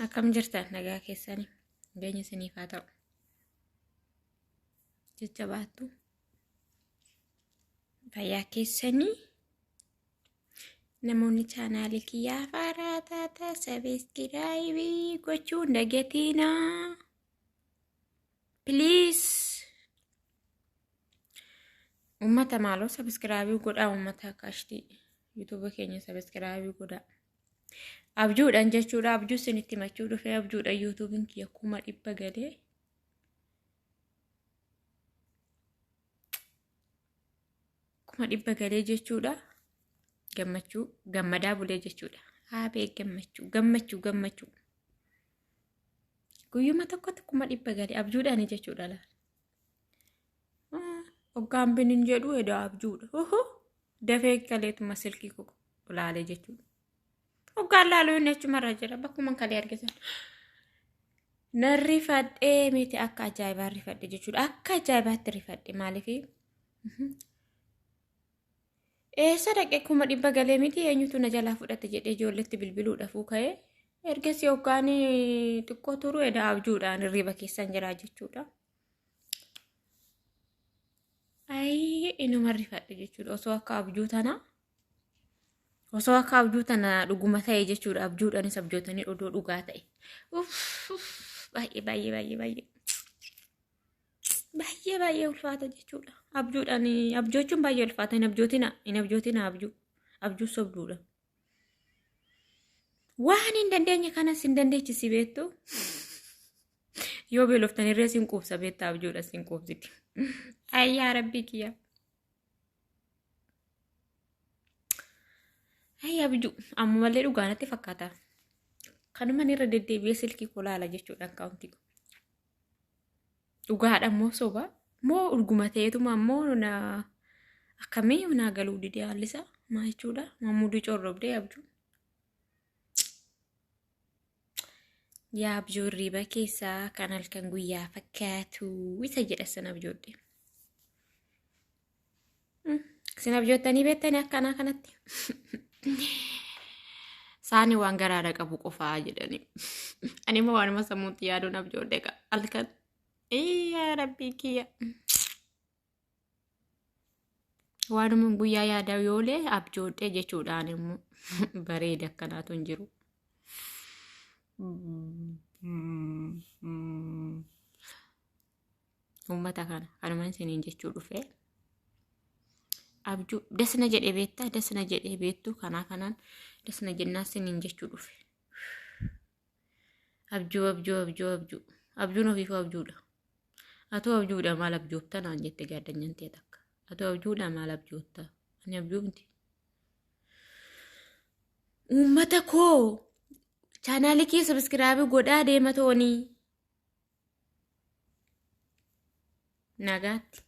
Akkam jirtan nagaa keessanii nageenya isiniif haa ta'u. Jajjabaattu fayyaa keessanii namoonni chaanaalii kiyyaa faaraa taata sabiskiraayibii gochuu hin dagatiinaa. Please. Uummata maaloo sabiskiraayibii godhaa uummata kaashtii yuutuuba keenya sabiskiraayibii godhaa. Abjuudhaan jechuudha abjuu isinitti himachuu dhufee abjuudhaan yuutuubiin kiyya 100,000 galee. 100,000 galee jechuudha. Gammachuu gammadaa bulee jechuudha. Haabee gammachuu gammachuu gammachuu. Guyyuma tokkotti 100,000 galee abjuudhaan jechuudha laal. Hoggaan binin jedhu edaa abjuudha. Dafee galeetuma silkii koo laalee jechuudha. Hoggaan laaluu inni achumarra jira bakkuma kalee argitan. Nan rifadhee miti akka ajaa'ibaa rifadhe jechuudha. Akka ajaa'ibaatti rifadhe maaliif? Eessa dhaqee 100,000 galee miti eenyutu na jalaa fudhate jedhee ijoolletti bilbiluudhaafuu ka'ee ergasii hoggaan xiqqoo turu edaa abjuudhaan hirriba keessan jira jechuudha. Ayii inuma rifadhe jechuudha osoo akka abjuu tanaa osoo akka abjuu tana dhuguma ta'e jechuudha abjuudhaanis abjootanii odoo dhugaa ta'e. Uff baay'ee baay'ee baay'ee baay'ee baay'ee baay'ee ulfaata jechuudha. Abjuudhaan abjoochuun baay'ee ulfaata hin abjootina hin abjootina abjuu abjuu sobduudha. Waan hin dandeenye kanas hin dandeechisi beektu. Yoo beeloftan irree sin quubsa beekta abjuudha sin quubsiti. Ayyaa rabbii kiyya. Ayyaa abjuu ammumallee dhugaa natti fakkaata. Kanuman irra deddeebi'ee silkii koo laala jechuudha akkaawuntii koo. Dhugaadha moo soba moo urguma ta'eetuma ammoo na akkamii naa galuu didee haalli isaa maa jechuudha mammudii corrobdee abjuu. Yaa abjuu hirriiba keessaa kan halkan guyyaa fakkaatu isa jedha sana abjoodhe. Isin abjoottanii beektanii akkanaa kanatti. Saani waan garaadha qabu qofaa jedhanii. Ani immoo waanuma sammuutti yaaduun abjoodhe halkan. Yaa rabbii kiyya. Waanuma guyyaa yaadaa yoolee abjoodhe jechuudhaan immoo bareeda akkanaatu hin jiru. Uummata kana kanumaan isiniin jechuu dhufe. Abjuu dasna jedhee beektaa dasna jedhee beektu kanaa kanaan dasna jennaa isiniin jechuu dhufe. Abjuu abjuu abjuu abjuu abjuun ofiifuu abjuudha. Atoo abjuudha maal abjoofta naan jette gaaddanyan ta'e takka. Atoo abjuudha maal abjoofta? Ani abjuu miti. Uummata koo chaanaalii kee sabiskiraabii godhaa deema toonii. Nagaatti.